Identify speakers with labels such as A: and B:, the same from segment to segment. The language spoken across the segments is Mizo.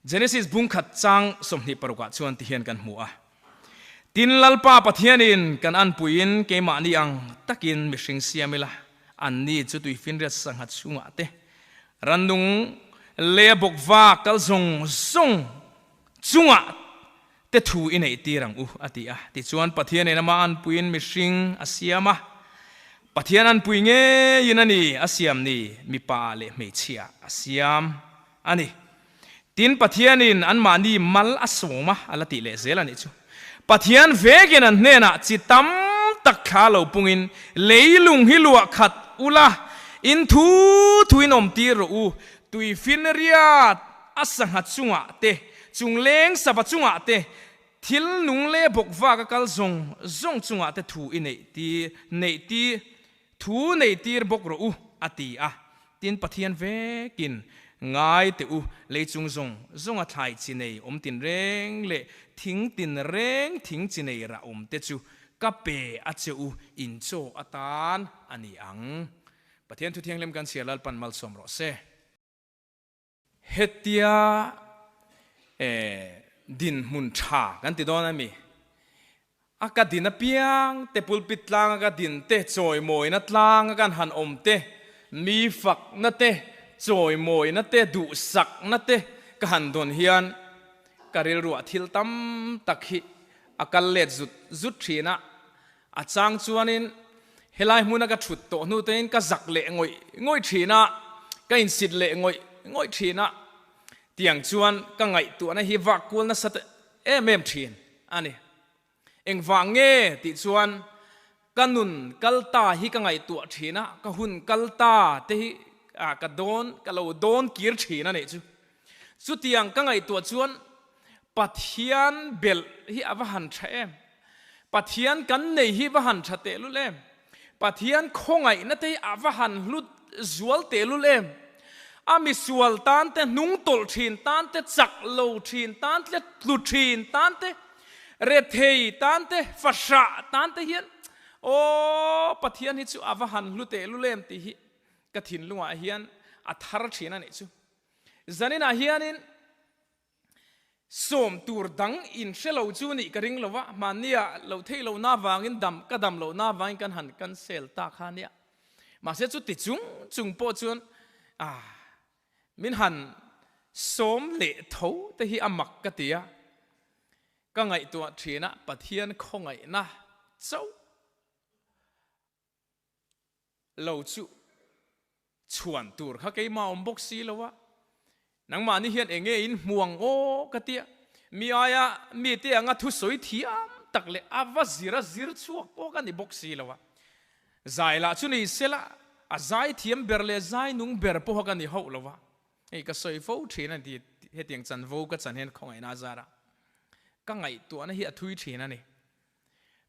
A: Genesis bung khat chang 26 ah chuan tihian kan hmu a, Tin Lalpa Pathianin kan anpuiin keimahni ang takin mihring siam ila, anni chu tuifinriat sangha chungah te, rannung leh bawkva kal zawng zawng chungah te thu i neih tir ang u, a ti a. Tichuan Pathianin amah anpuiin mihring a siam a, Pathian anpui ngeiin a ni a siam ni, mipa leh hmeichhia a siam a ni. Tin, Pathianin anmahni mal a sawm a, a la tih leh zel a nih chu. Pathian vekin an hnenah chi tam tak thla lo pungin leilung hi luah khat ula, in thu thuin awm tir rawh u, tuifin riat a sangha chungah te, chungleng sava chungah te, thil nung leh bawk vak a kal zawng zawng chungah te thu i neih tir, neih tir, Thu nei tir bawk rawh u, a ti a. Tin, Pathian vekin, Ngai teh u, lei chung zawng zawnga thlai chi nei awm tin reng leh thing tin reng thing chi nei rah awm te chu ka pe a che u, in chaw atan a ni ang. Pathian Thu Thianghlim kan chhiar Lalpan malsawm rawh se. Hetia dinhmun tha kan ti dawn a mi? A ka din apiang te pulpit tlanga ka din te, chawimawina tlanga kan han awm te, mi fakna te, chawimawina te, duhsakna te ka han dawn hian ka rilruah thil tam tak hi a kal let zut zut thin a. A chang chuanin helai hmuna ka thut tawh hnu tein ka zak leh ngawih ngawih thin a, ka insit leh ngawih ngawih thin a, tiang chuan ka ngaihtuahna hi vak kual nasa ta em em thin a ni. Engvang nge tih chuan ka nun kal ta hi ka ngaihtuah thin a, ka hun kal ta te hi ka dawn ka lo dawn kir thin a nih chu. Chutiang ka ngaihtuah chuan Pathian belh hi a va han tha em? Pathian kan nei hi va han tha tehlul em? Pathian khawngaihna te hi a va han hlut zual tehlul em? A misual tan te, hnung tawlh thin tan te, chak lo thin tan te, tlu thin tan te, rethei tan te, fahrah tan te hian aw Pathian hi chu a va han hlu tehlul em tih hi ka thinlungah hian a thar thin a nih chu. Zaninah hianin sawm tur dang in hre lo chu nih ka ring lo va, hmannia lo theih lohna avangin dam ka dam lohna avangin kan han cancel ta kha nia. Mahse chuti chung chung pawh chuan ah min han sawm leh tho te hi a mak ka ti a, ka ngaihtuah thin a Pathian khawngaihna chauh lo chu chhuan tur kha keimah awm bawk si lo a, nangmahni hian eng nge in hmu ang aw ka tia, mi aia mite anga thusawi thiam tak leh a va zir a zir chhuak pawh ka ni bawk si lo a, zai lah chu ni sela a zai thiam ber leh zai nung ber pawha ka ni hauh lo a, hei ka sawi fo thin a ni hetiang chanvo ka chan hian khawngaihna a zar a, ka ngaihtuahna hi a thui thin a ni.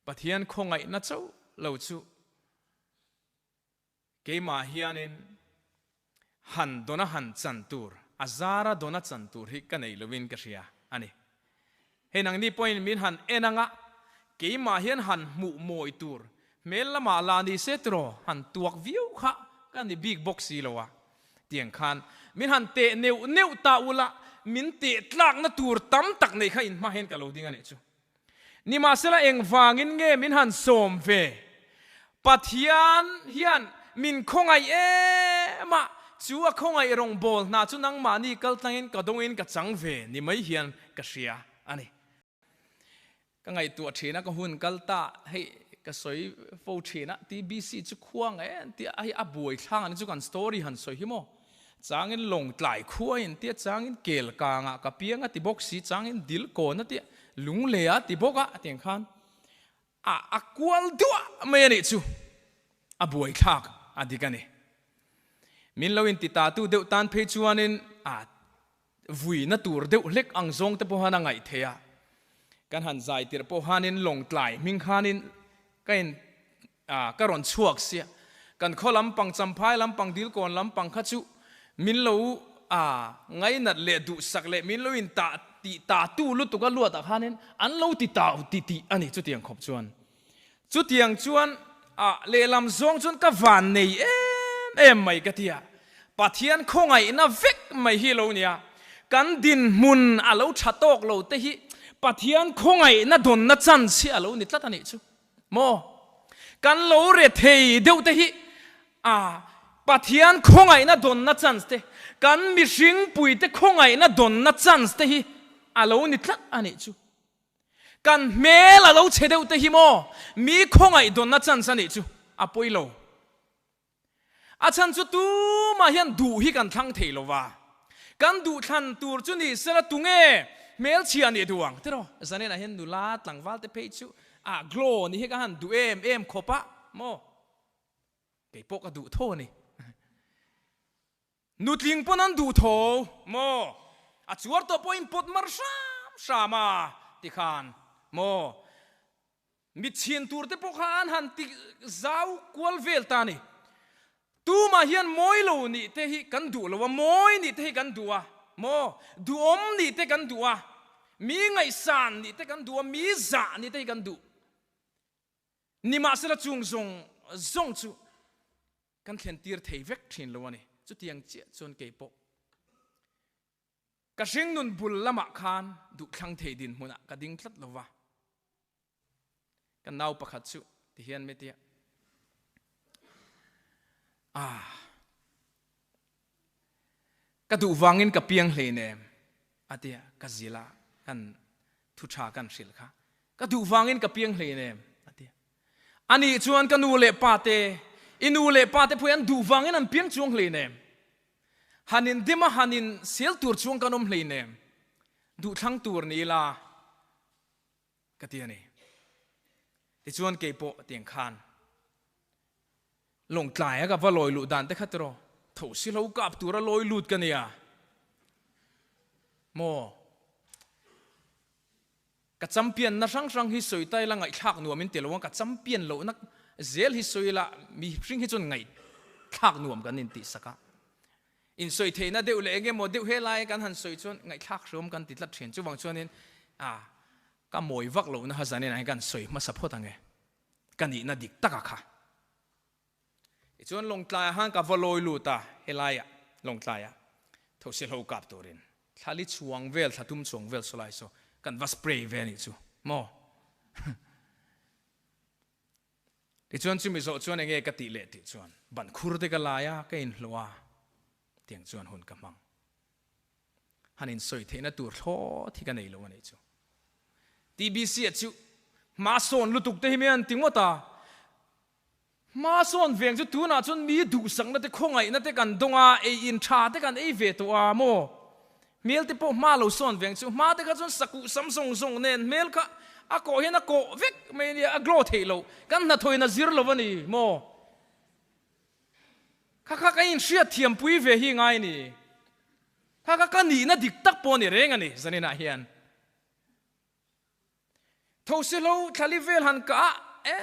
A: Pathian khawngaihna chauh lo chu keimah hianin han dawna han chan tur, a zara dawna chan tur hi ka nei lovin ka hria a ni. Hei nangni pawhin min han en anga keimah hian han hmuh mawi tur hmel lamah la ni se tiraw han tuak viau kha ka ni bik bawk si lo a. Tiang khan min han teh neuh neuh ta ula min teh tlakna tur tam tak nei kha inhma hian ka lo ding a nih chu. Nimahsela engvangin nge min han sawm ve? Pathian hian min khawngaih em a, chu a khawngaih rawngbâwl hna chu nangmahni kaltlangin ka dawngin ka chang ve ni mai hian ka hria a ni. Ka ngaihtuah ṭhin a, ka hun kal ta, hei ka sawi fo ṭhin a, TBC chu khua nge an tia, hei a buai thlang a ni chu kan story han sawi hi maw? Changin Lawngtlai khua in tia, changin Kelkangah ka piang a ti bawk si, changin Dilkawn a tia, Lunglei a ti bawk a tiang khan a a kual duah mai a nih chu a buaithlak a dik a ni. Min lo inti ta tu deuh tan phei chuanin a vuina tur deuh hlek ang zawng te pawh han a ngaih theih a, kan han zai tirh pawh hanin Lawngtlai hming khanin ka in A, ka rawn chhuak sia. Kan khaw lampang, Champhai lampang, Dilkawn lampang kha chu min lo a ngainat leh duhsak leh min lo in tah tih ta tu lutuk a luatah khanin an lo ti tau ti tih a ni chutiang khawp chuan. Chutiang chuan a lehlam zawng chuan ka van nei em em mai ka ti a. Pathian khawngaihna vek mai hi lo nia. Kan dinhmun a lo tha tawk lo te hi Pathian khawngaihna dawnna chance hi a lo ni tlat a nih chu maw? Kan lo rethei deuh te hi a Pathian khawngaihna dawnna chance te, kan mihringpuite khawngaihna dawnna chance te hi a lo ni tlat a nih chu. Kan hmel a lo chhe deuh te hi maw mi khawngaih dawnna chance a nih chu a pawi lo. A chhan chu tumah hian duh hi kan thlang thei lo va, kan duh thlan tur chu ni sela tunge hmelchhia nih duh ang tiraw? Zanenah hian nula tlangval te phei chu ah glow nih hi ka han duh em em khawp a maw? Kei pawh ka duh tho a ni. Nutling pawn an duh tho maw? A chuar tawh pawh in pawt mar hram hram a tikhan maw? Mi chhin tur te pawh kha an han ti zau kual vel ta a ni. Tumah hian mawi lo nih te hi kan duh lo a, mawi nih te hi kan duh a, maw? Duhawm nih te kan duh a, mi ngaihsan nih te kan duh a, mi zah nih te hi kan duh. Nimahsela chung zawng zawng chu kan thlen tir thei vek thin lo a ni. Chutiang chiah chuan kei pawh Ka hringnun bul lamah khan duhthlang thei dinhmunah ka ding tlat lo va. Ka nau pakhat chu ti hian mi tia, Ah, ka duh vangin ka piang hleinem a tia, ka zil a, kan thu tha kan hrilh kha. Ka duh vangin ka piang hleinem a tia. Anih chuan ka nu leh pa te, i nu leh pa te pawh hi an duh vangin an piang chuang hleinem. Han in dim a han in sel tur chuang kan awm hleinem, duhthlang tur ni ila ka ti a ni. Tichuan kei pawh tiang khan Lawngtlai a ka va lawi luh dan te kha tiraw, tho si lo kap tura lawi lut ka nia maw? Ka champion na hrang hrang hi sawi ta ila ngaihthlak nuam in ti lo ang, ka champion lohna zel hi sawi ila mihring hi chuan ngaihthlak nuam kan in tih sak a, in sawi theihna deuh leh eng emaw deuh helai kan han sawi chuan ngaihthlak hreawm kan ti tlat thin, chuvang chuanin ah ka mawi vak lohna kha zanin ah hian kan sawi hmasa phawt ang e, ka nihna dik taka kha. Tichuan Lawngtlaiah khan ka va lawi lut a, helaiah Lawngtlaiah Thosilho kap turin thla li chhuang vel, thla tum chhuang vel saw lai saw kan va spray ve anih chu maw? Tichuan chumi zawh chuan enge ka tih leh tih chuan ban khur te ka lai a, ka inhlawh a, tiang chuan hun ka hmang. Han insawi theihna tur thlawt hi ka nei lo anih chu. TBC a chu hma sawn lutuk te hi mi an ti ngawt a, Hma sawn veng chu tunah chuan mi duhsakna te khawngaihna te kan dawng a, ei in tha te kan ei ve tawh a maw? Hmel te pawh hma lo sawn veng chu hma te kha chuan sakuh sam zawng zawng nen hmel kha a kawh hian a kawh vek mai a nia, a glow theih loh, kan hnathawin a zir lo a ni maw? Kha kha ka inhriat thiampui ve hi ngai a ni. Kha kha ka nihna dik tak pawh a ni reng a ni zaninah hian. Tho silo thlali vel han kah a, e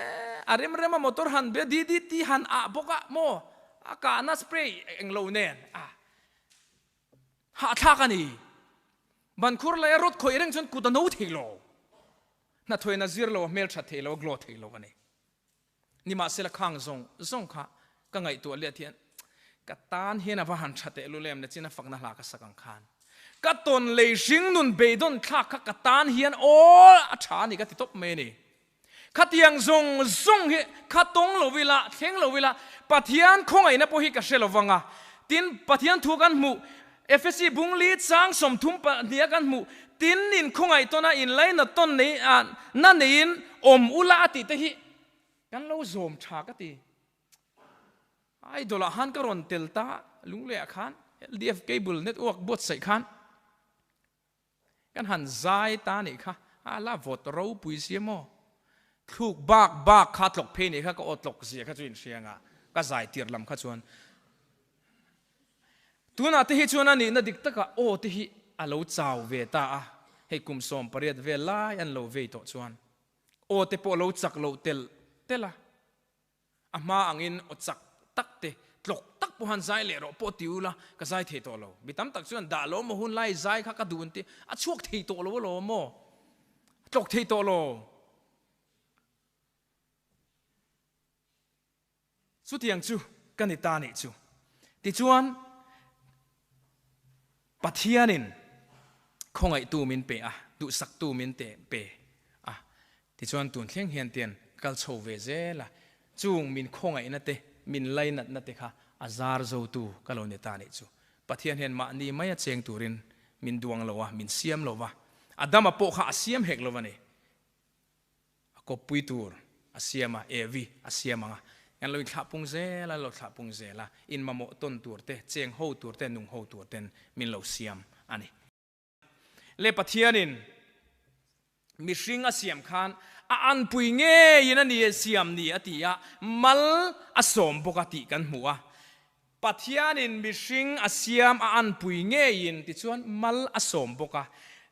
A: a rem rem a motor han be DDT han ah bawk a maw a kahna spray englo nen a hahthlak a ni. Bankhur leh a rawt khawih reng chuan kut a no thei lo. Hnathawin a zir lo a hmelthat thei lo a glow thei lo a ni. Nimahsela khang zawng zawng kha ka ngaihtuah liat hian ka tan hian a va han tha teh lul em nachin a fakna hla ka sak ang khan ka tawn lei hring nun beidawn thlak kha ka tan hian aw a tha a ni ka ti tawp mai a ni. Khatiang zawng zawng hi kha tawng lo ila thleng lo ila Pathian khawngaihna pawh hi ka hre lo vang a, tin Pathian thu kan hmuh Efesi bungli chang 30 pahniha kan hmuh tin in khawngaih tawn a inlainat tawn nei na neiin awm ula a tih te hi Kan lo zawm tha ka ti. Idol ah khan ka rawn tel ta lungleh ah khan LDF cable network buatsaih khan kan han zai ta nih kha a la vawt ropui sia maw thluk bak bak kha tlawk phei nih kha ka aw tlawk zia kha chu in hria anga ka zai tir lam kha chuan tunah te hi chuan a nihna dik takah aw te hi a lo chau ve ta a hei kum 18 vel lai an lo vei tawh chuan Aw te pawh lo chak loh telh telh a, a hma angin aw chak tak te, tlawk tak pawh han zai leh rawh pawh ti ula, ka zai thei tawh lo. Mi tam tak chuan dah lo maw hun lai zai kha ka duh an ti, a chhuak thei tawh lo alawm maw, a tlawk thei tawh lo. Chutiang chu ka ni ta nih chu. Tichuan, Pathianin. Khawngaihtu min pe a, duhsaktu min te pe a. Tichuan tun thleng hian tian kal chho ve zel a, chung min khawngaihna te, min lainatna te kha a zar zotu ka lo ni ta nih chu. Pathian hian mahni maia cheng turin min duang lo a, min siam lo va, Adama pawh kha a siam hek lo va ni. A kawppui tur a siam a, Evi a siam ang a, kan lo inthlah pung zel a, lo thlah pung zel a, inmamawh tawn tur te, cheng ho tur te, nung ho tur ten min lo siam a ni. Le Pathianin mihring a siam khan a anpui ngeiin a ni siam ni a ti a, mal a sawm bawk a tih kan hmu a. Pathianin mihring a siam a anpui ngeiin tichuan mal a sawm bawk a.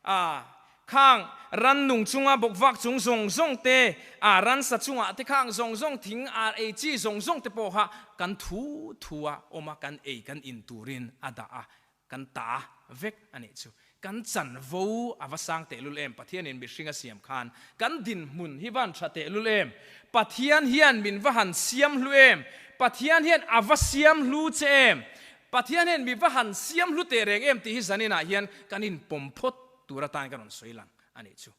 A: A, khang rannung chunga bawkvak chung zawng zawng te, a ransa chungah te khang zawng zawng thing ar ei chi zawng zawng te pawh kha kan thu thu a awm a, kan ei kan in turin a dah a, kan ta vek a nih chu. Kan chanvo a va sang tehlul em? Pathianin mihring a siam khan kan dinhmun hi van tha tehlul em? Pathian hian min va han siam hlu em? Pathian hian a va siam hlu che em? Pathian hian mi va han siam hlu teh reng em tih hi zaninah hian kan inpawm phawt tur atan ka rawn sawi lang a nih chu.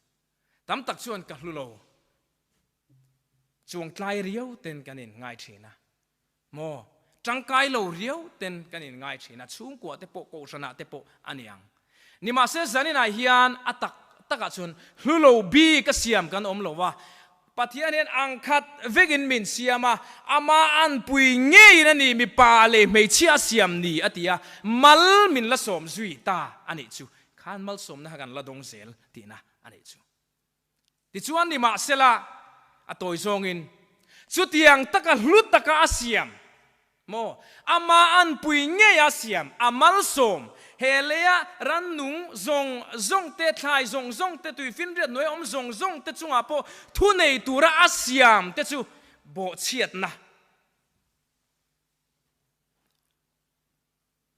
A: Tam tak chuan ka hlu lo chuang tlai riau ten kan inngai thin a. Maw? Tangkai lo riau ten kan inngai thin a, chhungkua te pawh, kohhranah te pawh a ni ang. Nimahse zaninah hian a tak takah chuan hlu lo bik a siam kan awm lo a, Pathian hian ang khat vekin min siam a, ama anpui ngeiin a ni mipa leh hmeichhia a siam ni a ti a, mal min la sawm zui ta a nih chu. Khan malsawmna kha kan la dawng zel tihna a nih chu. Tichuan nimahsela, a tawi zawngin, chutiang taka hlu taka a siam maw? Ama anpui ngei a siam, a malsawm, he leia rannung zawng zawng te, thlai zawng zawng te, tuifinriat hnuai awm zawng zawng te chungah pawh thunei tura a siam te chu bawhchhiatna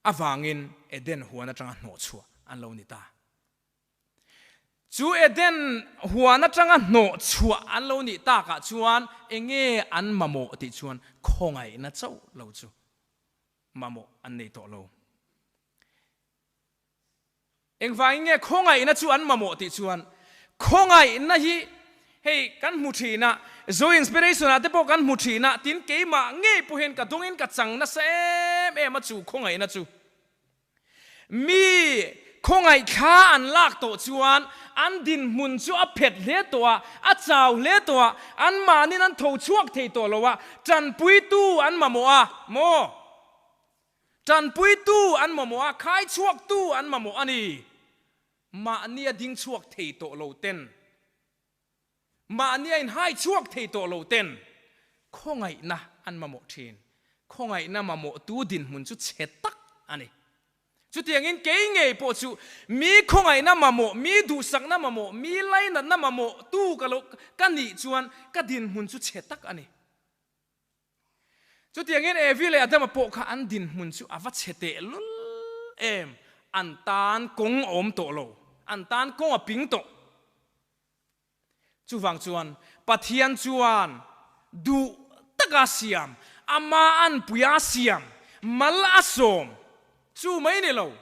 A: avangin Eden huan atanga hnawhchhuah an lo ni ta. Chu Eden huan atanga hnawh chhuah an lo nih takah chuan enge an mamawh tih chuan khawngaihna chauh lo chu mamawh an nei tawh lo. Engvangin nge khawngaihna chu an mamawh tih chuan khawngaihna hi hei kan hmu thin a, Zo Inspiration ah te pawh kan hmu thin a, tin keimah ngei pawh hian ka dawngin ka chang nasa em em a chu khawngaihna chu. Mi khawngaihthla an lak tawh chuan an dinhmun chu a phet hle tawh a, a chau hle tawh a, anmahnin an tho chhuak thei tawh lo a, tanpuitu an mamawh a maw? Tanpuitu an mamawh a, khai chhuaktu an mamawh a ni. Mahnia ding chhuak thei tawh lo ten. Mahnia inhai chhuak thei tawh lo ten khawngaihna an mamawh thin. Khawngaihna mamawhtu dinhmun chu chhe tak a ni. Chutiangin kei ngei pawh chu mi khawngaihna mamawh, mi duhsakna mamawh, mi lainatna mamawhtu ka lo ka nih chuan ka dinhmun chu chhe tak a ni. Chutiangin Evi leh Adama pawh kha an dinhmun chu a va chhe tehlul em, an tan kawng a awm tawh lo, an tan kawng a ping tawh. Chuvang chuan Pathian chuan duh taka siam, ama anpuia siam, mal a sawm chu mai ni lo.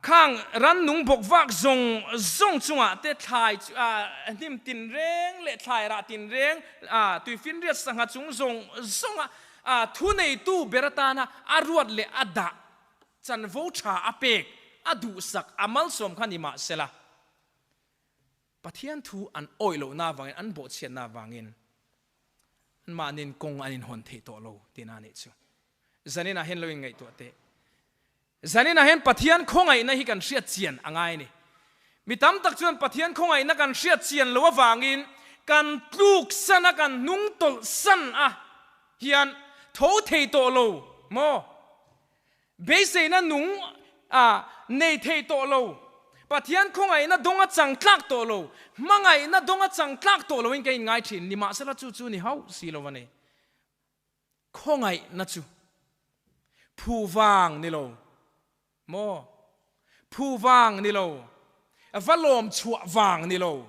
A: Khang rannung bawk vak zawng zawng chungah te thlai hnim tinreng leh thlai rah tinreng, tuifinriat sangha chung zawng zawnga thuneitu ber atana a ruat leh a dah Chanvo tha a pek, a duhsak, a malsawm kha ni mah sela, Pathian thu an awih lohna avangin, an bawhchhiatna avangin anmahniin kawng an inhawn thei tawh lo tihna a nih chu. Zaninah hian lo inngaihtuah teh. Zaninah hian Pathian khawngaihna hi kan hriat chian a ngai a ni. Mi tam tak chuan Pathian khawngaihna kan hriat chian loh avangin kan tluk san a, kan hnung tawlh san a hian tho thei tawh lo maw? Beiseina nung a nei thei tawh lo, Pathian khawngaihna dawng a chang tlak tawh lo, hmangaihna dawng a chang tlak tawh loin ka inngai thin. Nimahsela chu chu ni hauh si lo a ni. Khawngaihna chu phu vang ni lo maw? Phu vang ni lo, va lawm chhuah vang ni lo.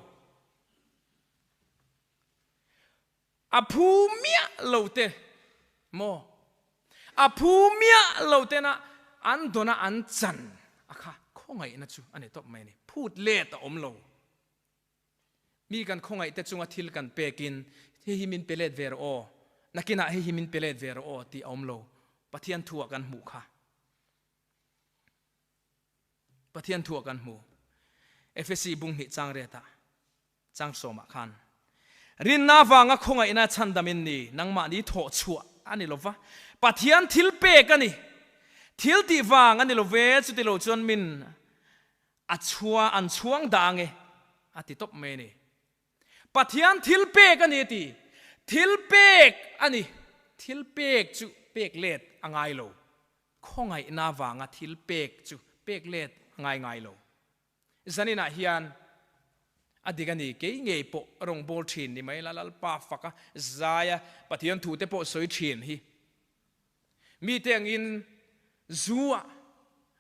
A: A phu miah lo te maw? A phu miah lo tena An dawna an chan a kha khawngaihna chu a ni tawp mai a ni. Phut let a awm lo. Mi kan khawngaih te chunga thil kan pekin hei hi min pe let ve rawh aw, nakinah hei hi min pe let ve rawh aw tih a awm lo. Pathian thu ah kan hmuh kha. Pathian thu ah kan hmu. Efesi bung hnih chang riatah chang sawmah khan Rinna avanga khawngaihna chhandam in ni, nangmahni thawh chhuah a ni lova, Pathian thil pek a ni. Thil tih vang a ni lo ve, chuti lo chuan min a chhua an chhuang dah ange a ti tawp mai a ni. Pathian thil pek a ni a ti. Thil pek a ni. Thil pek chu pek let a ngai lo. Khawngaihna avanga thil pek chu pek let a ngai ngai lo. Zaninah hian a dik a ni, kei ngei pawh rawngbâwl ṭhin ni mai la, Lalpa faka zaia Pathian thute pawh sawi ṭhin hi. Mite angin zu-ah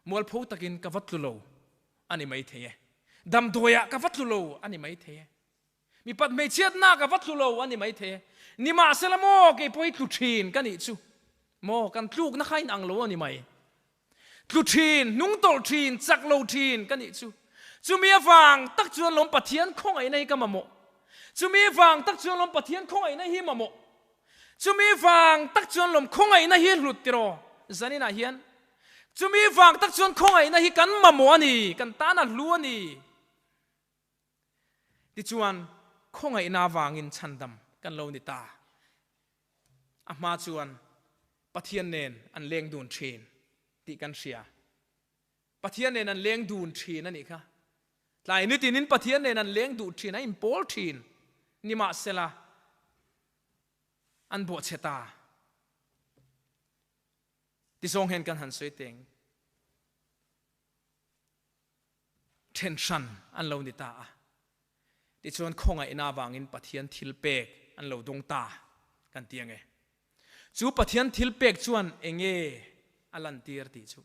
A: mualpho takin ka va tlu lo a ni maithei e. Damdawiah ka va tlu lo a ni maithei e. Mipat hmeichhiatna ka va tlu lo a ni maithei e. Nimahsela maw kei pawh hi tlu thin ka nih chu maw kan tlukna kha inang lo a ni mai. Tlu thin, hnungtawlh thin, chak lo thin ka nih chu. Chumi avang tak chuan lawm Pathian khawngaihna hi ka mamawh. Chumi vang tak chuan lawm Pathian khawngaihna hi mamawh. Chumi vang tak chuan lawm khawngaihna hi hlut tiraw zaninah hian. Chumi vang tak chuan khawngaihna hi kan mamawh a ni, kan tan a hlu a ni. Tichuan khawngaihna avangin chhandam kan lo ni ta. A hma chuan Pathian nen an leng dun thin tih kan hria. Pathian nen an leng dun thin a nih kha. Tlai nitinin Pathian nen an leng duh thin, a inpawl thin. Nimahsela, an bawhchhe ta. Tizawng hian kan han sawi teng. Then hran an lo ni ta a. Tichuan khawngaihna avangin Pathian thil pek an lo dawng ta kan ti ange. Chu Pathian thil pek chuan enge a lantir tih chu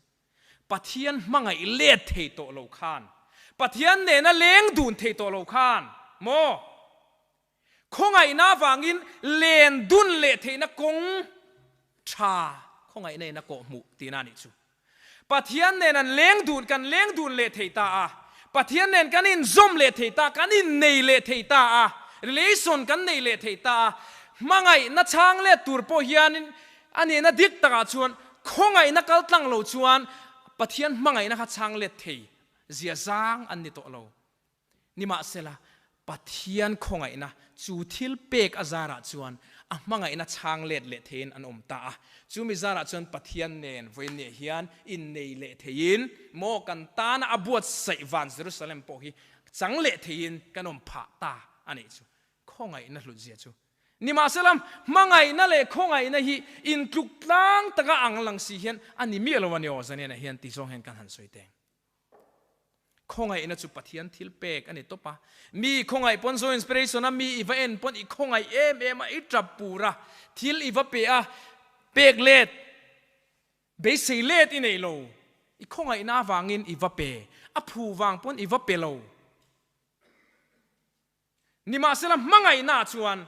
A: Pathian hmangaih let thei tawh lo khan, Pathian nena leng dun thei tawh lo khan maw khawngaihna avangin len dun leh theihna kawng tha khawngaihna in a kawhhmuh tihna a nih chu. Pathian nen an leng dun, kan leng dun leh thei ta a, Pathian nen kan inzawm leh thei ta, kan innei leh thei ta a, relation kan nei leh thei ta a, hmangaihna chhang let tur pawh hianin a nihna dik takah chuan khawngaihna kal tlang lo chuan Pathian hmangaihna kha chhang let thei zia zang an ni tawh lo. Nimahsela, Pathian khawngaihna chu thil pek a zarah chuan a hmangaihna chhang let leh theiin an awm ta a. Chu mi zarah chuan Pathian nen vawiinniah hian innei leh theiin maw kan tana a buatsaih van Jerusalem pawh hi chang leh theiin kan awm phah ta a nih chu. Khawngaihna hlutzia chu. Nimahsela, hmangaihna leh khawngaihna hi intluk tlang taka ang lang si hian a ni miah lo a ni aw, Zaniana hian ti zawng hian kan han sawi teng. Khawngaihna chu Pathian thil pek a ni tawp a. Mi khawngaih pawn Zo Inspiration a mi i va en pawn i khawngaih em em a, i tap pur a, thil i va pe a, pek let, beisei let i nei lo. I khawngaihna avangin i va pe, a phu vang pawn i va pe lo. Nimahsela hmangaihna chuan,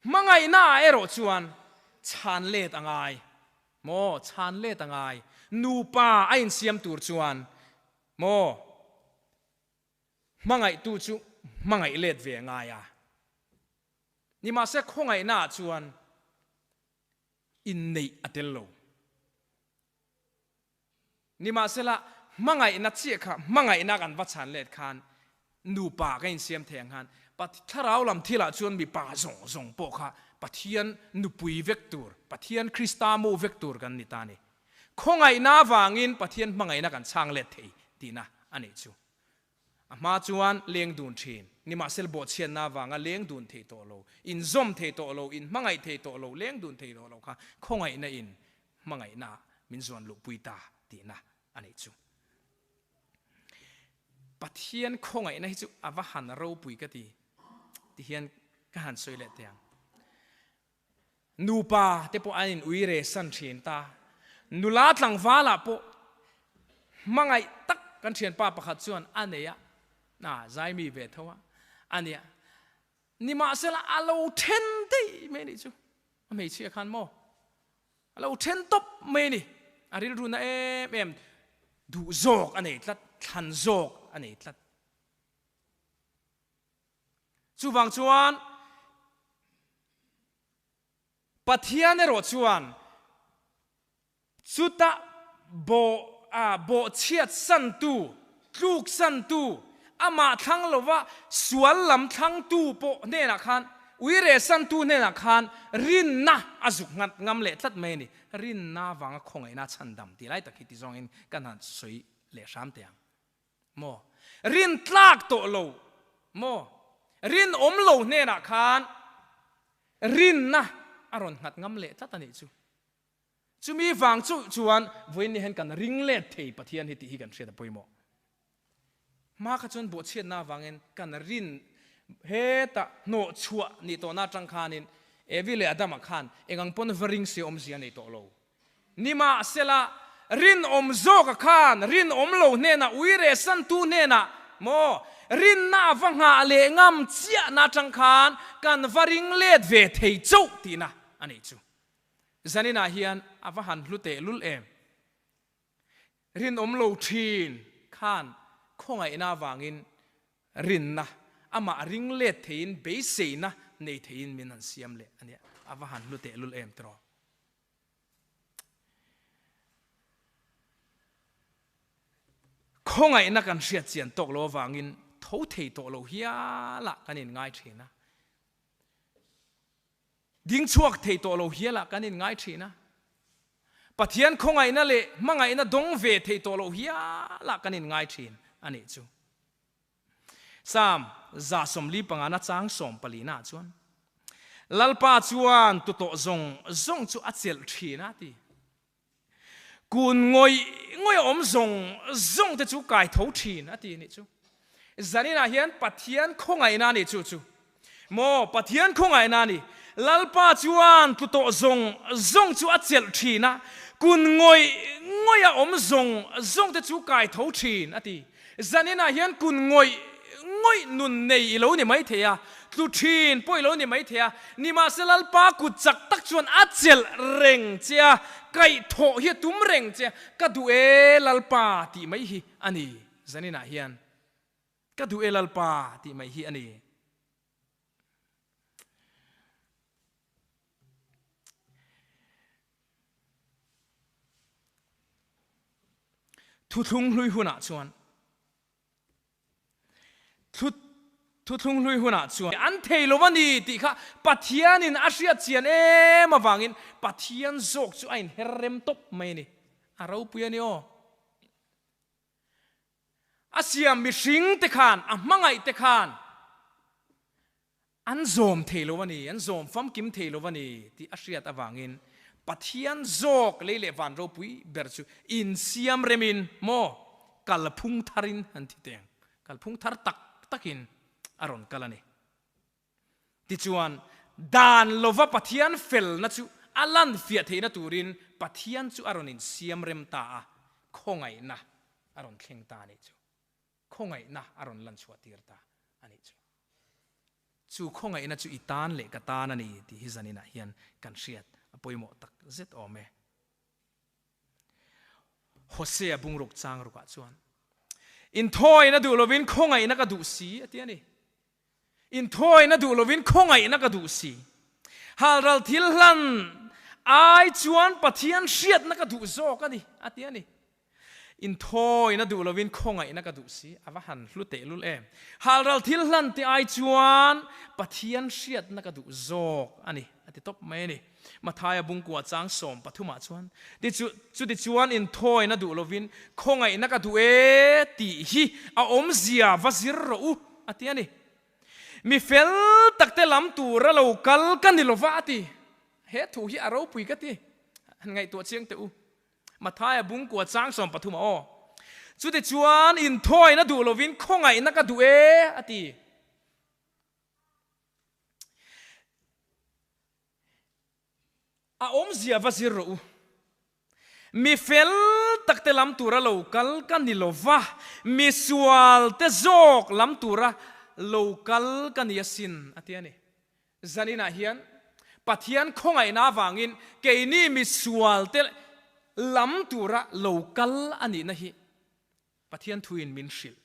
A: hmangaihna ah erawh chuan chhan let a ngai. Maw, chhan let a ngai. Nupa a insiam tur chuan maw, hmangaihtu chu hmangaih let ve a ngai a. Nimahse khawngaihna ah chuan inneih a tel lo. Nimahsela, hmangaihna chiah kha hmangaihna kan va chhan let khan nupa ka insiam thei ang khan Thlarau lam thilah chuan mipa zawng zawng pawh kha Pathian nupui vek tur, Pathian Krista mu vek tur kan ni ta a ni. Khawngaihna avangin Pathian hmangaihna kan chhang let thei tihna a nih chu. A hma chuan leng dun thin, nimahsela bawhchhiatna avanga leng dun thei tawh lo, inzawm thei tawh lo, inhmangaih thei tawh lo, leng dun thei tawh lo kha khawngaihna in hmangaihna min zuan luhpui ta tihna a nih chu. Pathian khawngaihna hi chu a va han ropui ka ti ti hian ka han sawi leh teh ang. Nupa te pawh an in ui re san thin ta. Nula tlangval ah pawh hmangaih tak kan thianpa pakhat chuan a nei a, a zaimi ve tho a, a nia. Nimahsela a lo then daih mai a nih chu. A hmeichhia khan maw? A lo then tawp mai a ni. A rilru na em em, duh zawk a nei tlat, thlan zawk a nei tlat. Chuvang chuan Pathian erawh chuan Chuta bawh a bawhchhiat santu, tluk santu, amah thlang lova sual lam thlangtu pawh hnenah khan, uire santu hnenah khan rinna a zuk nghat ngam leh tlat mai a ni. Rinna vanga khawngaihna chhandam tih lai tak hi ti zawngin kan han sawi leh hram teh ang. Maw? Rin tlak tawh lo maw? Rinawm lo hnenah khan rinna a rawn nghat ngam leh tlat a nih chu. Chumi vang chu chuan vawiin ni hian kan ring let thei Pathian hi tih hi kan hriat a pawimawh. Hma kha chuan bawhchhiatna avangin kan rin hetah hnawh chhuah nih tawhna atang khanin Evi leh Adama khan engang pawn va ring se awmzia a nei tawh lo. Nimahsela, rinawm zawka khan rinawm lo hnenah uire santu hnenah maw rinna a va nghah leh ngam chiahna atang khan kan va ring let ve thei chauh tihna a nih chu. Zaninah hian a va han hlu teh lul em? Rinawm lo thin khan khawngaihna avangin rinna, amah ring let theiin beiseina nei theiin min han siam leh a nia, a va han hlu teh lul em tiraw? Khawngaihna kan hriat chian tawk lo avangin tho thei tawh lo hialah kan inngai thin a. Ding chhuak thei tawh lo hialah kan inngai thin a, Pathian khawngaihna leh hmangaihna dawng ve thei tawh lo hialah kan inngai thin a nih chu. Psalm 145 chang 14 ah chuan, Lalpa chuan tutawh zawng zawng chu a chelh thin a ti. Kun ngawih ngawih a awm zawng zawng te chu kai tho thin a ti nih chu. Zaninah hian Pathian khawngaihna a nih chu chu. Maw Pathian khawngaihna a ni. Lalpa chuan tlu tawh zawng zawng chu a chelh thin a, kun ngawih ngawih a awm zawng zawng te chu kai tho thin a ti. Zaninah hian kun ngawih ngawih nun nei i lo ni mai thei a, tlu thin pawh i lo ni mai thei a, nimahse Lalpa kut chak tak chuan a chelh reng che a, kaihthawh hi a tum reng che a, ka duh e Lalpa tih mai hi a ni. Zaninah hian ka duh e Lalpa tih mai hi a ni. Thuthlung hlui hunah chuan Thuthlung hlui hunah chuan an thei lo a ni tih kha Pathianin a hriat chian em avangin Pathian zawk chu a inher rem tawp mai a ni. A ropui a ni aw. A siam mihring te khan, a hmangaih te khan An zawm thei lo a ni, an zawm famkim thei lo a ni tih a hriat avangin Pathian zawk lei leh van ropui ber chu insiam remin maw kalphung tharin an ti teng, kalphung thar tak takin a rawn kal a ni. Tichuan, dan lova Pathian felna chu a lan fiah theihna turin Pathian chu a rawn insiam rem ta a, khawngaihna a rawn thleng ta a nih chu. Khawngaihna a rawn lan chhuah tir ta a nih chu. Chu khawngaihna chu i tan leh ka tan a ni tih hi zaninah hian kan hriat a pawimawh tak zet awm e. Hosea bungruk chang rukah chuan, Inthawina duh lovin khawngaihna ka duh si a ti a ni. Inthawina duh lovin khawngaihna ka duh si. Halral thil hlan ai chuan Pathian hriatna ka duh zawk a ni, a ti a ni. Inthawina duh lovin khawngaihna ka duh si, a va han hlu tehlul em. Halral thil hlan te ai chuan Pathian hriatna ka duh zawk a ni, a ti tawp mai a ni. Mathaia bungkua chang 13 ah chuan, Chutichuan inthawina duh lovin khawngaihna ka duh e tih hi a awmzia va zir rawh u, a ti a ni. Mi fel takte lam tura lo kal ka ni lova a ti. He thu hi a ropui ka ti. Han ngaihtuah chiang teh u. Mathaia bungkua chang 13 ah aw. Chutichuan inthawina duh lovin khawngaihna ka duh e a ti. A awmzia va zir rawh u. Mi fel takte lam tura lo kal ka ni lo va, mi sualte zawk lam tura lo kal ka ni asin, a ti a ni. Zaninah hian Pathian khawngaihna avangin keini mi sualte. lam tura lo kal a nihna hi Pathian thuin min hrilh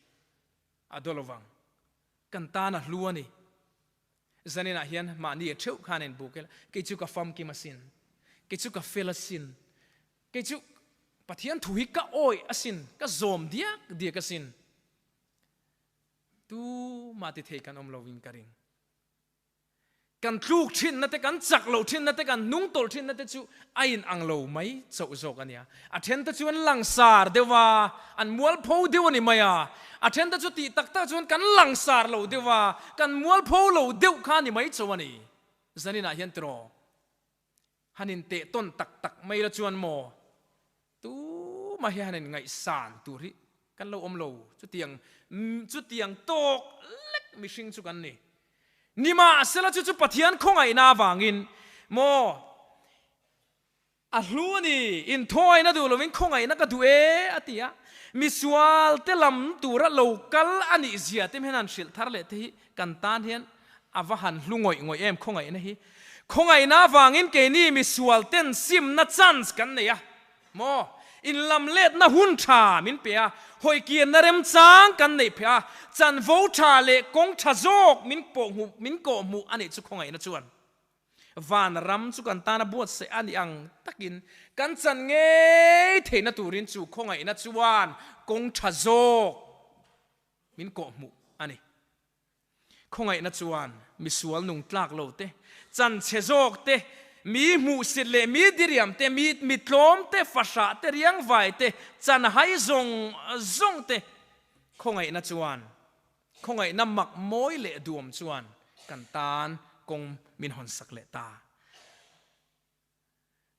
A: a daw lovang. Kan tan a hlu a ni. Zaninah hian mahni a theuh khan in buk ila, kei chu ka famkim asin, kei chu ka fel asin, kei chu Pathian thu hi ka awih asin, ka zawm diak diak asin. Tumah ti thei kan awm lovin ka ring. Kan tluk thinna te, kan chak loh thinna te, kan hnung tawlh thinna te chu a in ang lo mai chauh zawk a nia. A then te chu an langsar deuh a, an mualpho deuh a ni mai a. A then te chu tih tak tak chuan kan langsar lo deuh a, kan mualpho lo deuh kha a ni mai chauh a ni. Zaninah hian tiraw han inteh tawn tak tak mai la chuan maw tumah hi han inngaihsan tur hi kan lo awm lo. Chutiang chutiang tawk lek mihring chu kan ni. Nimahsela chu chu Pathian khawngaihna avangin maw a hlu a ni, inthawiahna duh lovin khawngaihna ka duh e a ti a. Misual te lam tura lo kal a nih zia te hian han hrilh thar leh te hi kan tan hian A va han hlu ngawih ngawih em khawngaihna hi. Khawngaihna avangin keini misual ten simna chance kan nei a maw? Inlamletna hun tha min pe a, hawikianna remchang kan neih pheh a, chanvo tha leh kawng tha zawk min pawh min kawhhmuh a nih chu khawngaihna chuan van ram chu kan tana buatsaih a nih ang takin kan chan ngei theihna turin chu khawngaihna chuan kawng tha zawk min kawhhmuh a ni. Khawngaihna chuan misual nung tlak lo te, chanchhe zawk te, mi hmuhsit leh mi diriam te, mi mi tlawm te, fahrah te, riangvai te, chanhai zawng zawng te, khawngaihna chuan, khawngaihna mak mawi leh duam chuan kan tan kawng min hawnsak leh ta.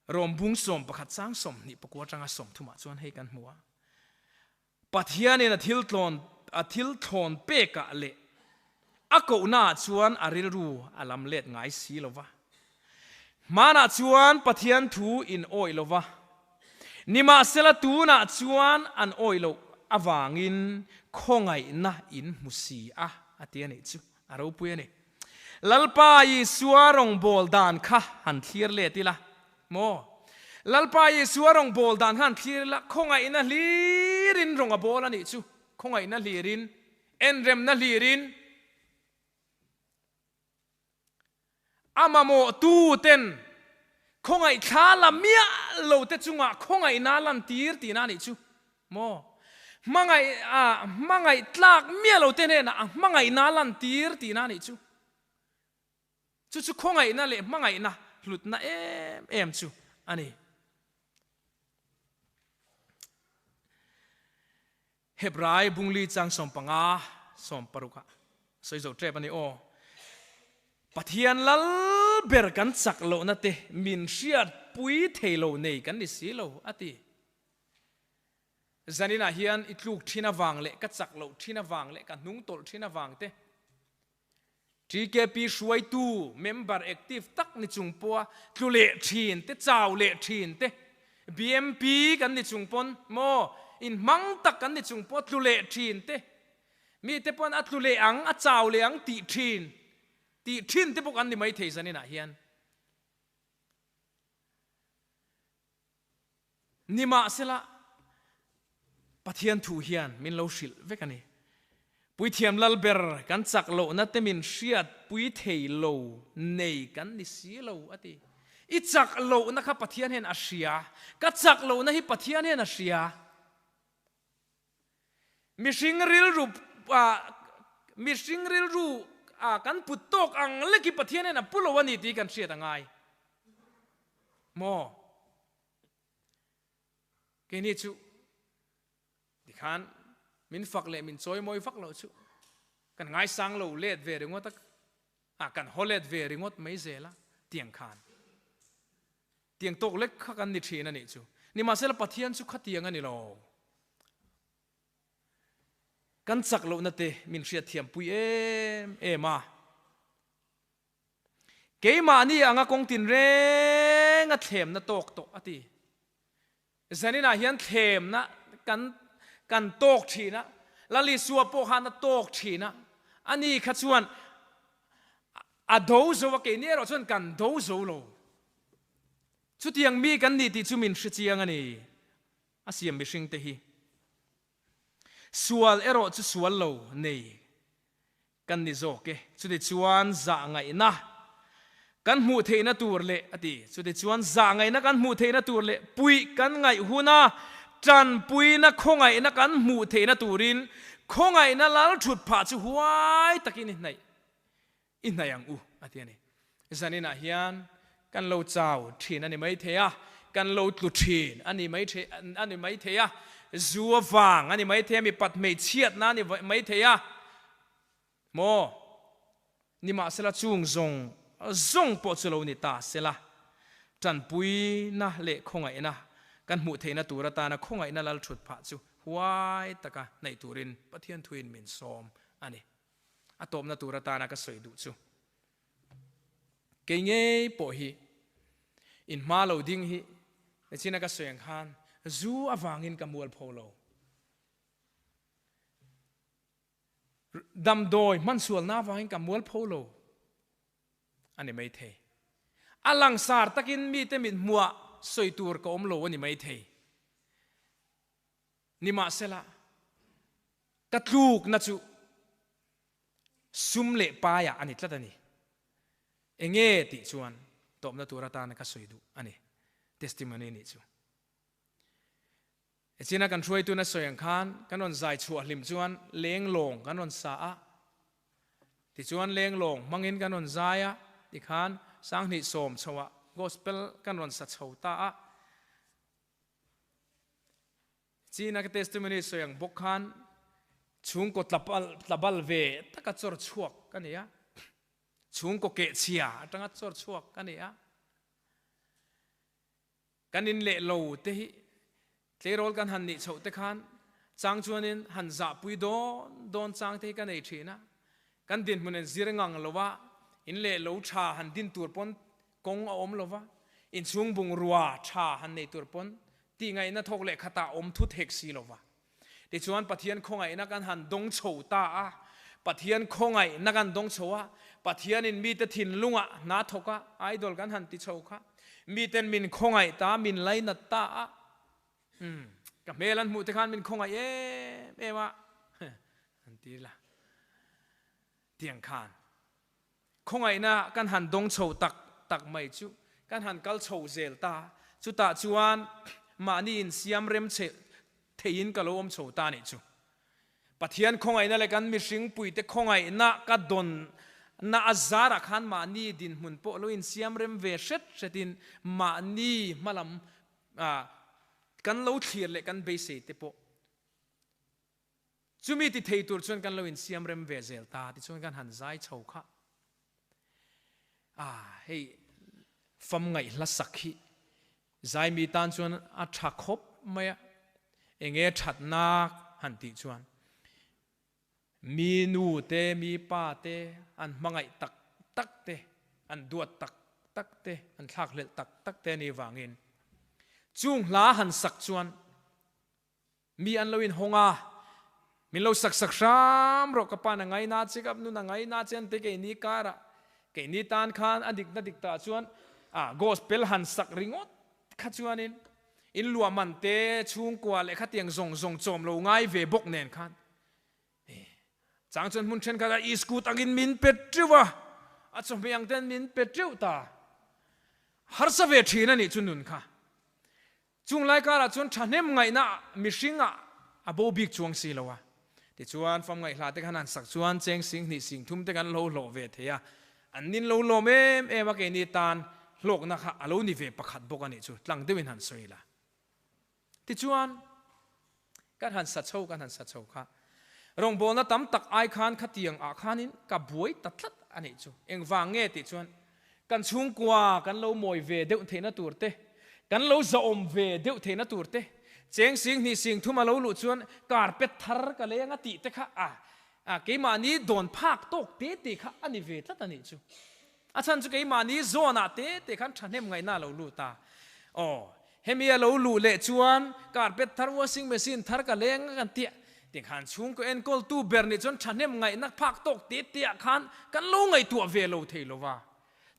A: Rom bung 11 chang 20 pakua atanga 30 ah chuan hei kan hmu a. Pathianin a thil tlawn a thil thlawn pekah leh a kohnaah chuan a rilru a lam let ngai si lo va. Hmanah chuan Pathian thu in awih lo va, nimahsela tunah chuan an awih loh avangin khawngaihna in hmu si a, a ti a nih chu. A ropui a ni. Lalpa Isua rawngbâwl dan kha han thlir let ila maw? Lalpa Isua rawngbâwl dan kha han thlir ila, khawngaihna hlirin rawng a bâwl a nih chu. Khawngaihna hlirin, enremna hlirin, a mamawhtuten khawngaihthla la miah lote chungah khawngaihna a lantir tihna a nih chu. Maw? Hmangaih a, hmangaih tlak miah lo te hnenah a hmangaihna a lantir tihna a nih chu. Chu chu khawngaihna leh hmangaihna hlutna em em chu a ni. Hebrai bungli chang 15 16 ah sawi zo tep a ni aw. Pathian lal ber kan chak lohna te min hriatpui thei lo nei kan ni si lo a ti. Zaninah hian i tluk thin avang leh ka chak loh thin avang leh ka hnung tawlh thin avang te, TKP hruaitu member active tak ni chung pawha tlu leh thin te, chau leh thin te, BMP kan ni chung pawn maw inhmang tak kan ni chung pawha tlu leh thin te, mite pawn a tlu leh ang, a chau leh ang tih thin, tih thin te pawh kan ni maithei zaninah hian. Nimahsela, Pathian thu hian min lo hrilh vek a ni. Puithiam lal ber kan chak lohna te min hriat pui thei lo nei kan ni si lo, a ti. I chak lohna kha Pathian hian a hria. Ka chak lohna hi Pathian hian a hria. Mihring rilru mihring rilru kan put tawk ang lek hi Pathian hian a pu lo a ni tih kan hriat a ngai maw? Keini chu tikhan min fak leh min chawi mawi vak loh chu kan ngaisang lo let ve ringawt a, a kan haw let ve ringawt mai zel a tiang khan. Tiang tawk lek kha kan ni thin a nih chu. Nimahsela Pathian chu khatiang a ni lo. Kan chak lohna te min hriatthiam pui em em a. Keimahni anga kawng tinreng a thlemna tawk tawh a ti. Zaninah hian thlemna kan kan tawk thin a, Lal Isua pawh khan a tawk thin a, ani kha chuan a do zo a, keini erawh chuan kan do zo lo. Chutiang mi kan ni tih chu min hre chiang a ni, a siam mihringte hi. Sual erawh chu sual lo nei kan ni zawk e. Chutichuan zahngaihna kan hmuh theihna tur leh, a ti. Chutichuan zahngaihna kan hmuh theihna tur leh puih kan ngaih huna tanpuina khawngaihna kan hmuh theihna turin khawngaihna lal thut phah chu huai takin i hnaih i hnaih ang u, a ti a ni. Zaninah hian kan lo chau thin a ni mai thei a, kan lo tlu thin a ni mai the a ni mai thei a, zu avang a ni mai thei a, mipat hmeichhiatna a ni mai thei a, maw? Nimahsela chung zawng zawng pawh chu lo ni ta sela, tanpuina leh khawngaihna kan hmuh theihna tur atana khawngaihna lal thut phah chu huai taka hnaih turin Pathian thuin min sawm a ni. A tawpna tur atana ka sawi duh chu kei ngei pawh hi in hma lo ding hi nichin a ka sawi ang khan zu avangin ka mual pho lo. Damdawi hmansualna avangin ka mual pho lo a ni maithei. A langsar takin mite mit hmuah sawi tur ka awm lo a ni maithei. Nimahsela, ka tlukna chu sum leh paiah a ni tlat a ni. Enge tih chuan tawpna tur atana ka sawi duh a ni. Testimony nih chu. Echina kan hruaituna sawi ang khan kan rawn zai chhuah hlim chuan lenglawng kan rawn sa a. Tichuan lenglawng hmangin kan rawn zai a, tikhan sanghnih sawm chhoah gospel kan rawn sa chho ta a. China ka testimony sawi ang bawk khan chhungkaw tlabal ve taka chawr chhuak ka ni a, chhungkaw kehchhia atanga chawr chhuak ka ni a. Kan in leh lo te hi tleirawl kan han nih chhoh te khan chang chuanin han zahpui dawn dawn chang te hi ka nei thin a. Kan dinhmun in zir ngang lo a, in leh lo tha han din tur pawn kawng a awm lo va, inchhung bungrua tha han nei tur pawn tihngaihna thawk leh khatah awm thut hek si lo va. Tichuan Pathian khawngaihna kan han dawng chho ta a, Pathian khawngaihna kan dawng chho a, Pathianin mite thinlungah hna thawk a, idol kan han ti chho kha, miten min khawngaih ta, min lainat ta a, umm, ka hmel an hmuh te khan min khawngaih em em a, an ti la, tiang khan khawngaihna kan han dawng chho tak tak mai chu kan han kal chho zel ta, chutah chuan mahni insiam rem che theiin ka lo awm chho ta nih chu. Pathian khawngaihna leh kan mihring puite khawngaihna ka dawn na a zarah khan mahni dinhmun pawh lo insiam rem ve hret hretin mahni hmalam kan lo thlir leh kan beisei te pawh Chumi ti thei tur chuan kan lo insiam rem ve zel ta tichuan kan han zai chho kha. Ah, hei fam ngaih hla sak hi zai mi tan chuan a tha khawp mai a, enge thatna han tih chuan mi nu te mi pa te an hmangaih tak tak te an duat tak tak te an thlakhlelh tak tak te anih vangin chung hla han sak chuan Mi an lo inhawng a, Min lo sak sak hram rawh ka pa na ngaina che ka nu na ngaina che an ti keini karah keini tan khan a dikna dik tah chuan ah gospel han sak ringawt kha chuanin in luah man te chhungkua leh khatiang zawng zawng chawm lo ngai ve bawk nen khan Chang chuan hmun thenkhat ah iskut angin min pe teuh a, a chawhmeh ang ten min pe teuh ta. Harsa ve thin a nih chu nun kha. Chung lai karah chuan thahnem ngaihna mihring ah a bo bik chuang si lo a. Tichuan fam ngaihhla te khan han sak chuan cheng sing hnih sing thum te kan lo hlawh ve thei a. An nin lo lawm em em a keini tan hlawkna kha a lo ni ve pakhat bawk a nih chu tlang deuhin han sawi la. Tichuan, kan han sa chho, kan han sa chho kha rawngbawlna tam tak ai khan khatiang ah khanin ka buai ta tlat a nih chu. Engvang nge tih chuan kan chhungkua kan lo mawi ve deuh theihna tur te, kan lo zahawm ve deuh theihna tur te, cheng sing hnih sing thum a lo luh chuan carpet thar ka leng a tih te kha a, a keimahni dawn phak tawk te te kha a ni ve tlat a nih chu. A chhan chu keimahni zawnah te te khan thahnem ngaihna a lo lut a. Aw, hemi a lo luh leh chuan carpet thar, washing machine thar ka leng a kan tia. Tikhan chhungkaw enkawltu ber nih chuan thahnem ngaihna phak tawk te te ah khan kan lo ngaihtuah ve lo thei lo va.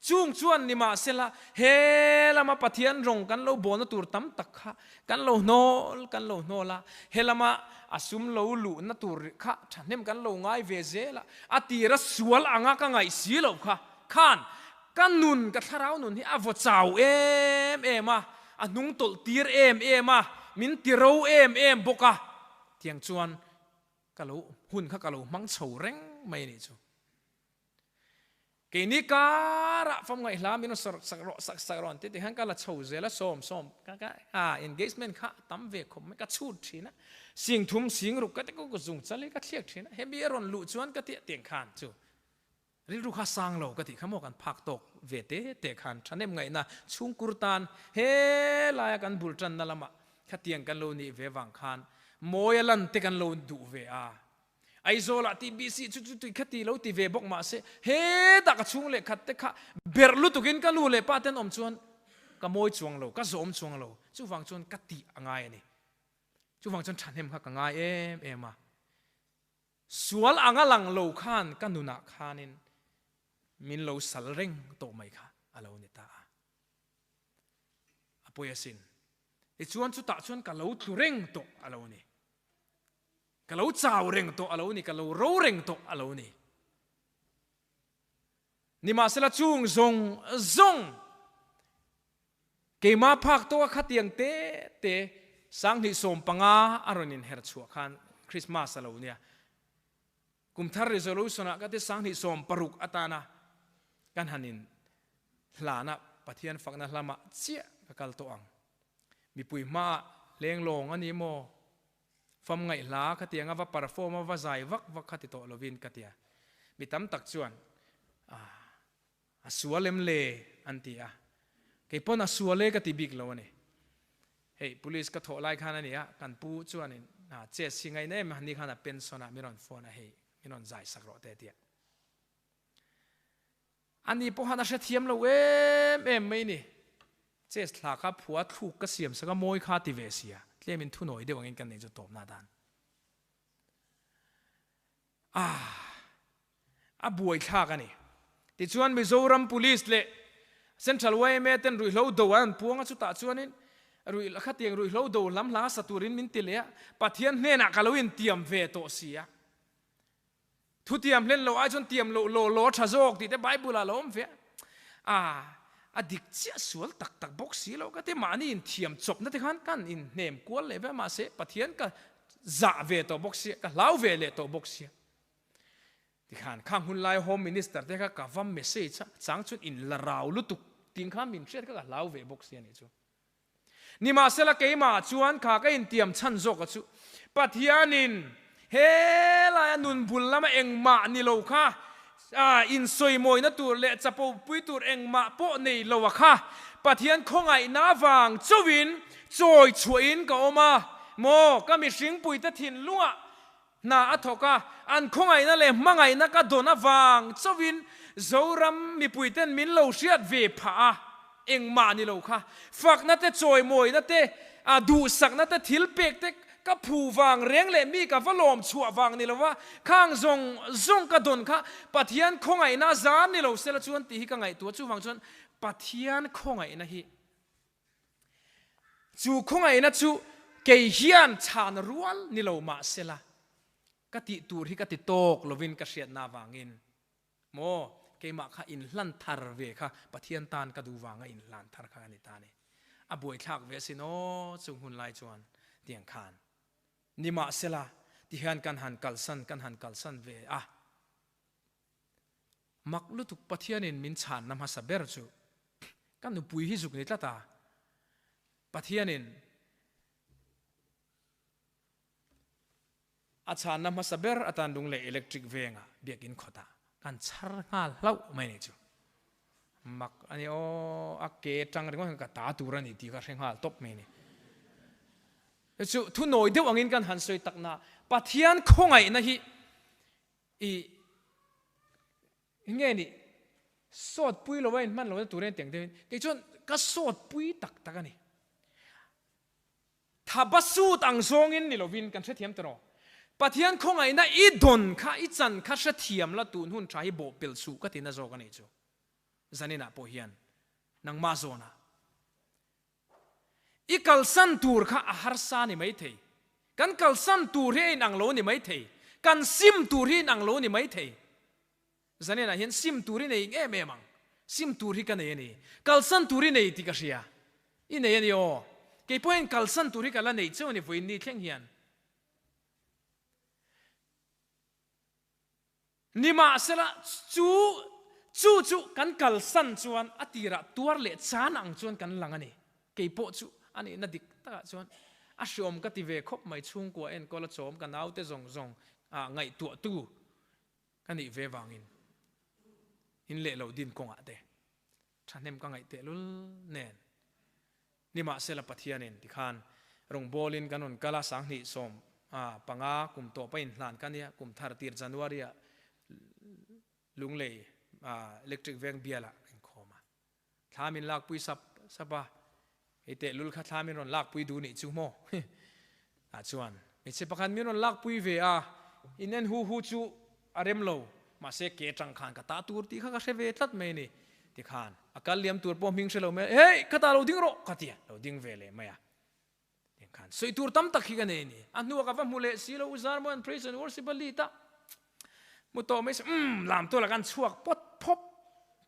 A: Chung chuan nimahsela, he lama Pathian rawng kan lo bawlna tur tam tak kha kan lo hnawl kan lo hnawl a, he lama a sum lo luhna tur kha thahnem kan lo ngai ve zel a, a tira sual anga ka ngaih si loh kha khan ka nun, ka thlarau nun hi a vaw chau em em a, a hnung tawlh tir em em a, min ti ro em em bawk a, tiang chuan ka lo hun kha ka lo hmang chho reng mai a nih chu. Keini karah fam ngaihhla min rawn sak rawh sak sak rawh an ti tikhan ka la chho zel a sawm sawm ka ka a engagement kha a tam ve khawp mai ka chhut thin a sing thum sing ruk ka ti ka zung chal hi ka thliak thin a hemi a rawn luh chuan ka tih tiang khan chu rilru kha sang lo ka tih kha maw kan phak tawk ve te te khan thahnem ngaihna chhungkur tan he laia kan bul tanna lamah khatiang kan lo nih ve vang khan mawi a lan te kan lo duh ve a. Aizawlah TBC chu chu tui kha ti lo ti ve bawk mah se, hetah ka chhung leh khat te kha berh lutukin ka nu leh pa ten awm chuan ka mawi chuang lo, ka zawm chuang lo. Chuvang chuan ka tih a ngai a ni. Chuvang chuan thahnem kha ka ngai em em a. Sual anga lang lo khan ka nunah khanin min lo sal reng tawh mai kha a lo ni ta a. A pawi asin. Tichuan chutah chuan ka lo tlu reng tawh a lo ni. Ka lo chau reng tawh a lo ni, ka lo ro reng tawh a lo ni. Nimahsela chung zawng zawng keimah phak tawka khatiang te te 2015 a rawn inher chhuah khan Christmas a lo nia. Kum thar resolution ah ka ti 2016 atana kan han in hlana Pathian fakna hlamah chiah ka kal tawh ang. Mipui hmaah lenglawng a ni maw? Fam ngaih hla kha tiang a va perform a va zai vak vak kha ti tawh lovin ka tia. Mi tam tak chuan a sual em le an ti a. Kei pawn a sual e ka ti bik lo a ni. Hei police ka thawh lai khan a ni a, kan pu chuanin chess hi ngaihna em a ni khan a pension a min rawn phone a hei min rawn zai sak rawh te a ti a. Ani pawh khan a hrethiam lo em em mai ni. Chess thla kha phua thluk ka siam sak a mawi kha ti ve sia. Tlemin thunawi deuh angin kan nei chu tawpna dan. Ah, a buaithlak a ni. Tichuan Mizoram Police leh Central yma ten ruihhlo do an puang a chutah chuanin ruih khatiang ruihhlo do lam hla sa turin min ti leh a, Pathian hnenah ka lo intiam ve tawh sia. Thutiam hlen lo ai chuan tiam loh law law a tha zawk tih te Bible ah lo awm ve a. A dik chiah sual tak tak bawk si lo ka ti. Mahni inthiam chawpna te khan kan inhnem kual leh ve a, mahse Pathian ka zah ve tawh bawk sia, ka hlau ve leh tawh bawk sia. Tikhan khang hun lai Home Minister te kha ka va message a, chang chuan in la rau lutuk tih khan min hriat kha ka hlau ve bawk sia nih chu. Nimahsela keimah chuan kha ka intiam chhan zawka chu Pathianin helaia nun bul lama engmah ni lo kha insawimawina tur leh chapo pui tur engmah pawh nei lo a kha Pathian khawngaihna vang chauhin chawi chhuahin ka awm a maw ka mihringpuite thinlungah Hna a thawk a, an khawngaihna leh hmangaihna ka dawn avang chauhin Zoram mipuiten min lo hriat ve phah a, engmah ni lo kha. Fakna te, chawimawina te, duhsakna te, thil pek te ka phu vang reng leh mi ka va lawm chhuah vang ni lova khang zawng zawng ka dawn kha Pathian khawngaihna a zar ni lo sela chuan tih hi ka ngaihtuah. Chuvang chuan Pathian khawngaihna hi Chu khawngaihna chu kei hian chhan rual ni lo mah sela, ka tih tur hi ka ti tawk lovin ka hriatna avangin maw keimah kha inhlan thar ve kha Pathian tan ka duh vanga inhlan thar kha ka ni ta a ni. A buaithlak ve asin aw chung hun lai chuan tiang khan nimahsela tihian kan han kalsan kan han kalsan ve a. Mak lutuk Pathianin min chhanna hmasa ber chu ka nupui hi zuk ni tlat a, Pathianin a chhanna hmasa ber atan lung leh electric vengah biakinn khawtah kan chhar nghal hlauh mai ni chu. Mak a ni aw, a ke tang ringawt hian ka ta tur a ni tih ka hre nghal tawp mai ni. Chu thunawi deuh angin kan han sawi takna Pathian khawngaihna hi I nge ni sawt pui lo a inhman lohna tur hian tiang deuhin kei chuan ka sawt pui tak tak a ni. Thaba sut ang zawngin ni lovin kan hrethiam ta rawh. Pathian khawngaihna i dawn kha i chan kha hrethiam la tun hun tha hi bawhpelh suh ka tina zawk a nih chu. Zaninah pawh hian nangmah zawnah i kalsan tur kha a harsa ni maithei. Kan kalsan tur hi a inang lo ni maithei. Kan sim tur hi inang lo ni maithei. Zaninah hian sim tur i nei em em ang. Sim tur hi ka nei a ni. Kalsan tur i nei tih ka hria. I nei a ni aw. Kei pawhin kalsan tur hi ka la nei cheu a ni vawiin ni thleng hian. Nimahsela, chu chu chu kan kalsan chuan a tirah tuar leh chan ang chuan kan lang a ni. Kei pawh chu a nihna dik takah chuan a hriawm ka ti ve khawp mai chhungkua enkawl a chawm ka naute zawng zawng ah ngaihtuahtu ka nih ve vangin in leh lo din kawngah te thahnem ka ngaih tehlul nen. Nimahsela Pathianin tikhan rawngbawlin kan rawn kal a, 2000 sawm 5 kum tawpa inhlan ka nia, kum thar tir January ah Lunglei Electric Veng bialah ka inkhawm a. Thla min lakpui sap sap a, hei tehlul kha thla min rawn lakpui duh nih chu maw? Tah chuan hmeichhe pakhat min rawn lakpui ve a, in en hu hu chu a rem lo, mahse ke tang khan ka ta tur tih kha ka hre ve tlat mai a ni. Tikhan a kal liam tur pawh hming hre lo mai a, Hey, ka ta lo ding rawh ka ti a, lo ding ve leh mai a. Tikhan sawi tur tam tak hi ka nei a ni. A hnuah ka va hmu leh si lo, U Zarmuan Praise and Worship a lead a, Hmu tawh mai se, umm, lam tualah kan chhuak pawt phawp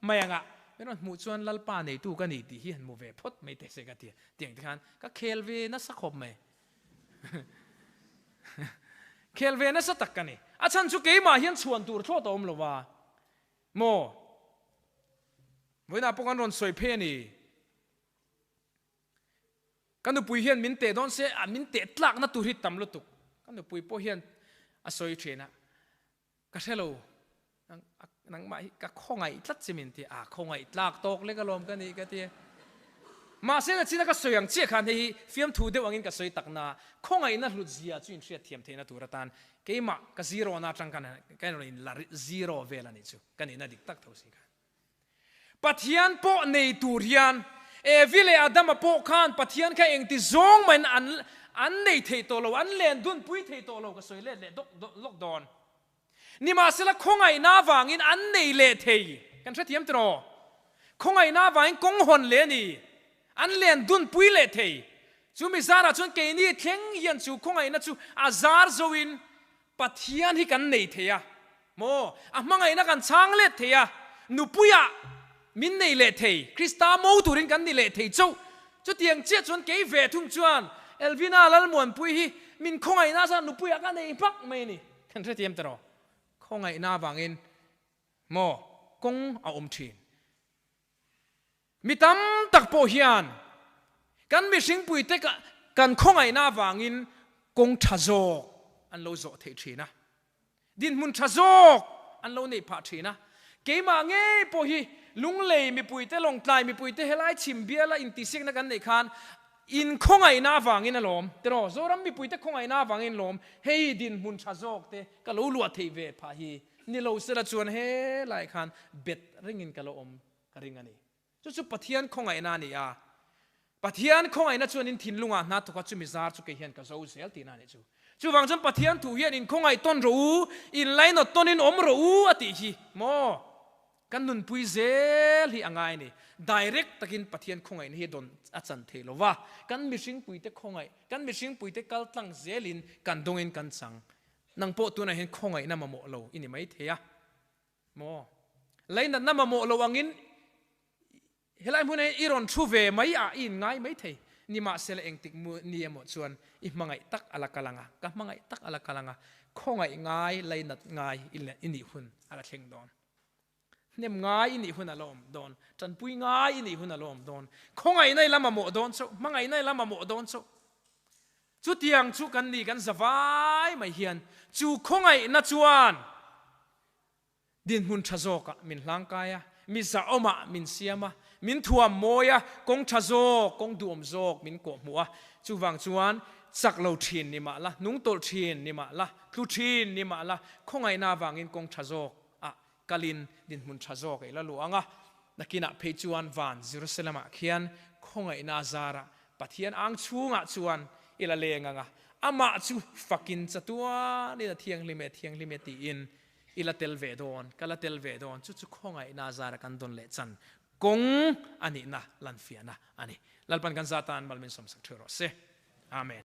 A: mai ang a, min rawn hmuh chuan Lalpa neitu ka ni tih hi han hmu ve phawt mai teh se ka ti a, tiang te khan ka khel ve nasa khawp mai. Khel ve nasa tak ka ni. A chhan chu keimah hian chhuan tur thlawt a awm lo va, maw? Vawiinah pawh kan rawn sawi phei a ni. Ka nupui hian min teh dawn se, a min teh tlakna tur hi tam lutuk. Ka nupui pawh hian a sawi thin a, ka hre lo, nangmah hi ka khawngaih tlat che min ti a, khawngaih tlak tawk lek alawm ka nih ka ti. Mahse na china ka sawi ang chiah khan hei hi fiamthu deuh angin ka sawi tak na, khawngaihna hlut zia chu inhriat thiam theihna tur atan keimah ka zero na atang khan ka rawn inla zero vel a nih chu, ka nihna dik tak tho si khan. Pathian pawh nei tur hian Evi leh Adama pawh khan Pathian kha engti zawng mahin an an nei thei tawh lo, an len dunpui thei tawh lo, ka sawi let leh dawk lawk dawn. Nimahsela khawngaihna avangin an nei leh thei, kan hrethiam tiraw? Khawngaihna avangin kawng hawn leh a ni, an len dunpui leh thei. Chu mi zarah chuan keini thleng hian chu khawngaihna chu a zar zoin Pathian hi kan nei thei a maw? A hmangaihna kan chhang let thei a, nupuiah min nei leh thei, Krista mo turin kan ni leh thei chauh. Chutiang chiah chuan kei ve thung chuan Elvina Lalmuanpui hi min khawngaihna chuan nupuiah ka nei hmak mai a ni. Kan hrethiam ta rawh. Khawngaihna avangin maw kawng a awm thin. Mi tam tak pawh hian kan mihringpuite kan khawngaihna avangin kawng tha zawk an lo zawh theih thin a, dinhmun tha zawk an lo neih phah thin a. Keimah ngei pawh hi Lunglei mipuite, Lawngtlai mipuite helai chhim biala intihsiakna kan neih khan inkhawngaihna avangin a lawm tiraw, Zoram mipuite khawngaihna avangin lawm hei dinhmun tha zawk te ka lo luah theih ve phah hi ni lo sela chuan helai khan bet ringin ka lo awm ka ring a ni. Chu chu Pathian khawngaihna a ni a. Pathian khawngaihna chuan in thinlungah hna thawk a, chumi zar chu kei hian ka zo zel tihna a nih chu. Chuvang chuan Pathian thu hian in khawngaih tawn rawh u, in lainawt tawnin awm rawh u a tih hi maw? Kan nunpui zel hi a ngai a ni. Direct takin Pathian khawngaihna hi dawn a chan thei lo va, kan mihringpuite khawngaih, kan mihringpuite kal tlang zelin kan dawngin kan chang. Nang pawh tunah hian khawngaihna mamawh lo i ni maithei a. Maw? Lainatna mamawh lo angin helai hmunah hian i rawn thu ve mai a, i inngai mai thei. Nimahsela engtik ni emaw chuan i hmangaih tak a la kal ang a, ka hmangaih tak a la kal ang a, khawngaih ngai, lainat ngai i nih hun a la thleng dawn. Hnem ngai i nih hun a la awm dawn, tanpui ngai i nih hun a la awm dawn, khawngaihna i la mamawh dawn chauh, hmangaihna i la mamawh dawn chauh. Chutiang chu kan ni kan zavai mai hian chu khawngaihna chuan dinhmun tha zawkah min hlangkai a, mi zahawmah min siam a, min thuam mawi a, kawng tha zawk, kawng duhawm zawk min kawhhmuh a. Chuvang chuan chak lo thin ni mah la, hnung tawlh thin ni mah la, tlu thin ni mah la, khawngaihna avangin kawng tha zawk ah kalin dinhmun tha zawk ei la luh ang a. Nakinah phei chuan van Jerusalem-ah khian khawngaihna a zarah Pathian ang chhungah chuan i la leng ang a, amah chu fakin chatuanin a thianghlim e, thianghlim e tiin. I la tel ve dawn, ka la tel ve dawn, chu chu khawngaihna zara kan dawn leh chan kawng a nihna lanfiahna a ni. Lalpan kan zatan mal min sawmsak ṭheuh rawh se. Amen.